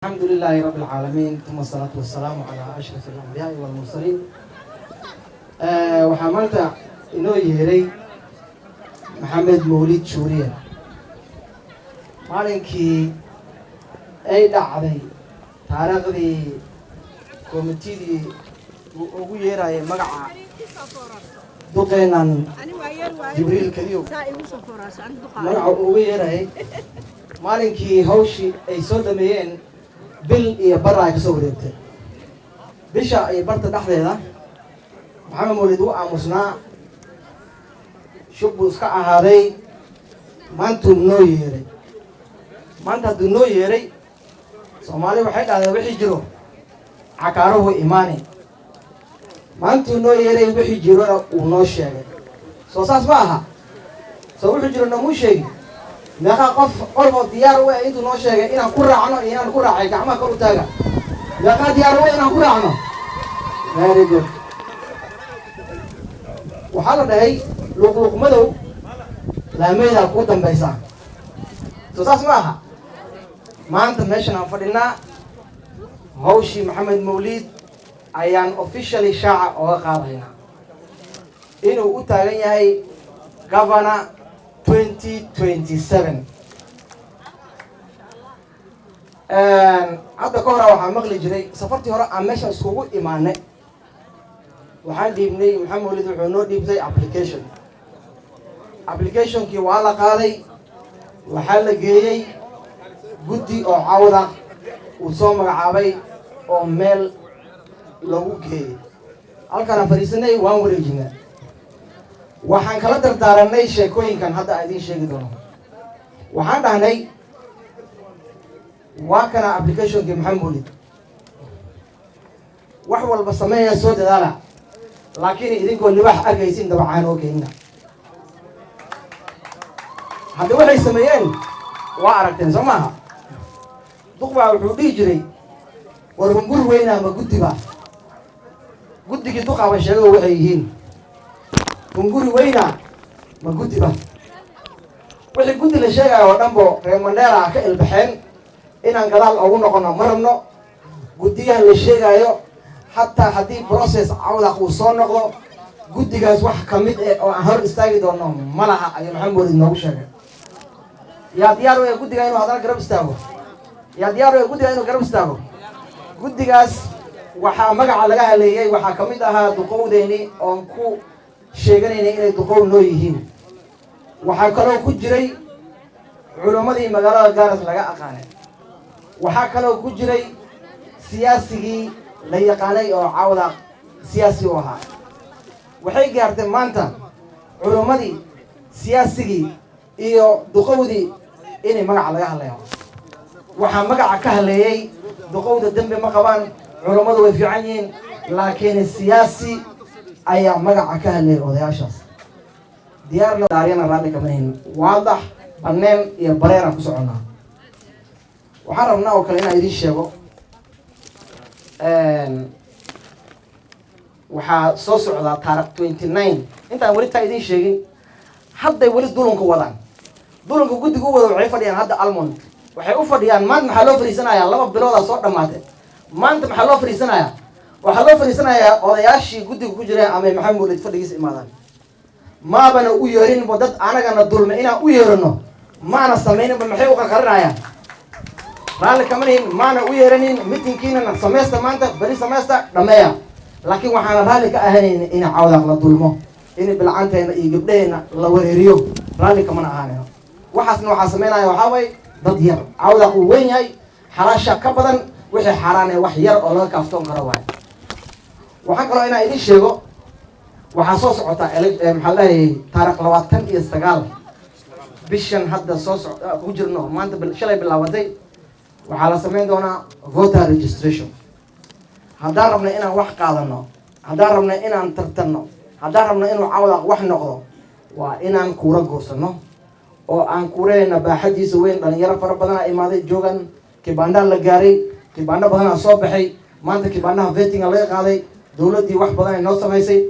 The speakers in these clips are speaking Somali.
الحمد لله رب العالمين، ثم الصلاة والسلام على أشرف الأنبياء والمرسلين. Waxaa maanta inoo yeeray Maxamed Mawlid Shuuriye. Maalinkii ay dhacday taariikhdii komitidii uu ugu yeerayay magaca duqeenan Jibriil Kadiyow, magaca uu ugu yeerayay, maalinkii hawshii ay soo dhameeyeen, bil iyo bara ay kasoo wareegtay. Bisha iyo barta dhexdeeda Maxamed Mawlid wuu aamusnaa, shub buu iska ahaaday. Maantuu noo yeeray. Maanta hadduu noo yeeray, Soomaali waxay dhahdeen, "Wixii jiro cakaaruhu imaani." Maantuu noo yeeray, wixii jirona uu noo sheegay. Soo saas ma aha? Soo wuxuu jiro noomuu sheegi? Meeqaa qof qolfoo diyaar u eh intuu noo sheegay inaan ku raacno iyo inaan ku raacay? Gacmaha kor u taaga. Meeqaa diyaar u eh inaan ku raacno? Very good. Waxaa la dhahay, "Luqluq madow laameydaa kuu dambaysaa." Soo saas ma aha? Maanta meeshan aan fadhinaa, hawshii Maxamed Mawliid ayaan officially shaaca ooga qaadaynaa inuu u taagan yahay governor 2027. Hadda ka hora waxaa maqli jiray, safartii hore aan meeshan iskugu imaanay, waxaan dhiibnay, Maxamed Mawlid wuxuu noo dhiibtay application. Applicationkii waa la qaaday, waxaa la geeyey guddi oo cawda uu soo magacaabay oo meel lagu geeyey. Halkaan aan fadhiisanay, waan wareejinaa. Waxaan kala dardaaranay sheekooyinkan hadda aan idiin sheegi doono. Waxaan dhahnay, waa kana applicationkii Maxamed Mawlid, wax walba sameeya, soo dadaala, laakiin idinkoo libaax arkaysin dabacaan oo keenina. Hadda waxay sameeyeen waa aragteen, soo maaha? Duqbaa wuxuu dhihi jiray, "War hungur weynaa ma guddiba?" Guddigii duqaaba sheego waxay yihiin, "Hunguri weynaa ma guddiba?" Wixii guddi la sheegaya oo dhan bo reer Mandheera ka ilbaxeen. Inaan gadaal ugu noqono ma rabno. Guddiyaha la sheegaayo, hataa haddii process Cawdaq uu soo noqdo, guddigaas wax kamid eh oo aan hor istaagi doono ma laha, ayuu Maxamed Mawlid noogu sheegay. Yaa diyaar u eh guddiga inuu haddana garab istaago? Yaa diyaar u eh guddiga inuu garab istaago? Guddigaas waxaa magaca laga haleeyey, waxaa kamid ahaa duqowdeeni oon ku sheeganaynay inay duqow noo yihiin. Waxaa kaloo ku jiray culummadii magaalada Gaaris laga aqaanay. Waxaa kaloo ku jiray siyaasigii la yaqaanay oo Cawda siyaasi u ahaa. Waxay gaartay maanta culummadii, siyaasigii iyo duqowdii inay magaca laga hadlayo. Waxaa magaca ka haleeyey, duqowda dembi ma qabaan, culummadu way fiican yihiin, laakiin siyaasi ayaa magaca ka hadleeyay odayaashaas. Diyaarna daaryana raalli kama nihin. Waadax banneen iyo bareeraan ku soconnaa. Waxaan rabnaa oo kale inaan idiin sheego, waxaa soo socdaa taarikh 29. Intaan weli taa idiin sheegin, hadday weli dulunka wadaan, dulunka guddiga u wada, waxay fadhiyaan hadda Almond. Waxay u fadhiyaan maanta, maxaa loo fadhiisanayaa? 2 biloodaa soo dhamaatay. Maanta maxaa loo fadhiisanayaa? Waxaa loo fadhiisanayaa odayaashii guddiga ku jireen ama Maxamed Mawlid fadhigiisa imaadaan. Maabana u yeerinba dad anagana dulme inaan u yeerano maana samayninba. Maxay u qarqarinayaan? Raalli kama nihin, maana u yeeranin. Mitinkiinana samaysta maanta, beri samaysta, dhameeya, laakiin waxaana raalli ka ahanayn in Cawdaaq la dulmo, in bilcanteena iyo gabdhaheena la wareeriyo. Raalli kamana ahaanayno. Waxaasna waxaa samaynaya waxaa waye dad yar. Cawdaaq uu weyn yahay, xalaasha ka badan, wixii xaaraan ee wax yar oo laga kaaftoon karo waay. Waxaan kaloo inaan idin sheego, waxaa soo socota, maxaa lahayay, taarikh 29 bishan hadda soo soc ku jirno, maanta shalay bilaabatay, waxaa la samayn doonaa voter registration. Haddaan rabno inaan wax qaadano, haddaan rabno inaan tartanno, haddaan rabno inuu Cawdaq wax noqdo, waa inaan kuura goosano oo aan kuurahayna baaxadiisa weyn. Dhalinyaro fara badanaa imaaday, joogan, kibaandhaa la gaaray, kibaandho badanaa soo baxay. Maanta kibaandhaha vettinga laga qaaday, dowladdii wax badan ay noo samaysay.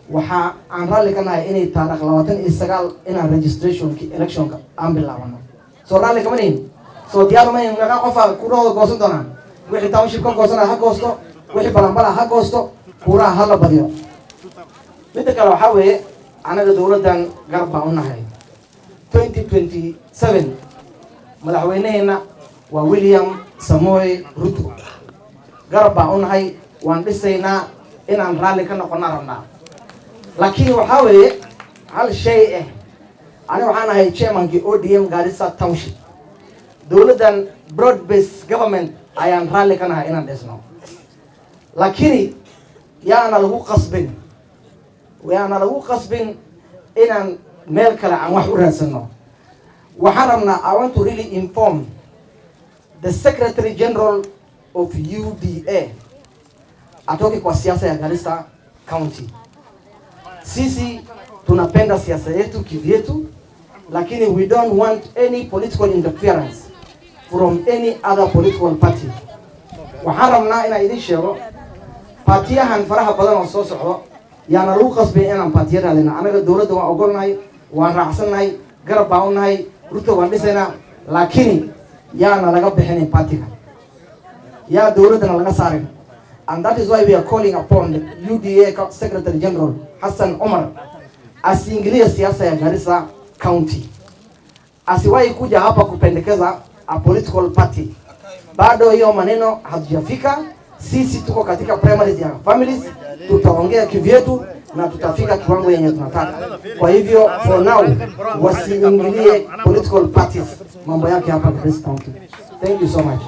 Waxa aan raalli ka nahay inay taarikh 29 inaan registrationki electionka aan bilaabano. Soo raalli kama nihin? Soo diyaar ma nihin? Meeqaa qofaa kuurahooda goosan doonaan? Wixii township ka goosanaya ha goosto, wixii Balambala ha goosto, kuuraha ha la badiyo. Midda kale waxaa weeye, anaga dowladdan garab baan u nahay. 2027 madaxweyneheenna waa William Samoei Ruto. Garab baan u nahay, waan dhisaynaa, inaan raalli ka noqonnaa rabnaa. Laakiin waxaa weeye hal shay ah: ani waxaan ahay chairmankii ODM Garissa Township. Dowladdan broad based government ayaan raalli ka nahay inaan dhisno, laakiin yaana lagu qasbin inaan meel kale aan wax u raadsano. Waxaan rabnaa, I want to really inform the Secretary General of UDA atoke kwa siasa ya Garissa County. Sisi tunapenda siasa yetu kivyetu, lakini we don't want any political interference from any other political party. Waxaan rabnaa inaan idin sheego, baatiyahan faraha badan oo soo socdo yaana lagu qasbay inaan baatiya raadina. Anaga dowladda waan ogolnahay, waan raacsannahay, garab baan u nahay, Ruto waan dhisaynaa, laakiin yaana laga bixinin partiga, yaa dowladdana laga saarin. And that is why we are calling upon the UDA Secretary General Hassan Omar asiingilie siasa ya Garissa County, asiwahi kuja hapa kupendekeza a political party. Bado hiyo maneno hatujafika. Sisi tuko katika primaries ya families, tutaongea kivyetu na tutafika kiwango yenye tunataka. Kwa hivyo for now wasiingilie political parties mambo yake hapa Garissa County. Thank you so much.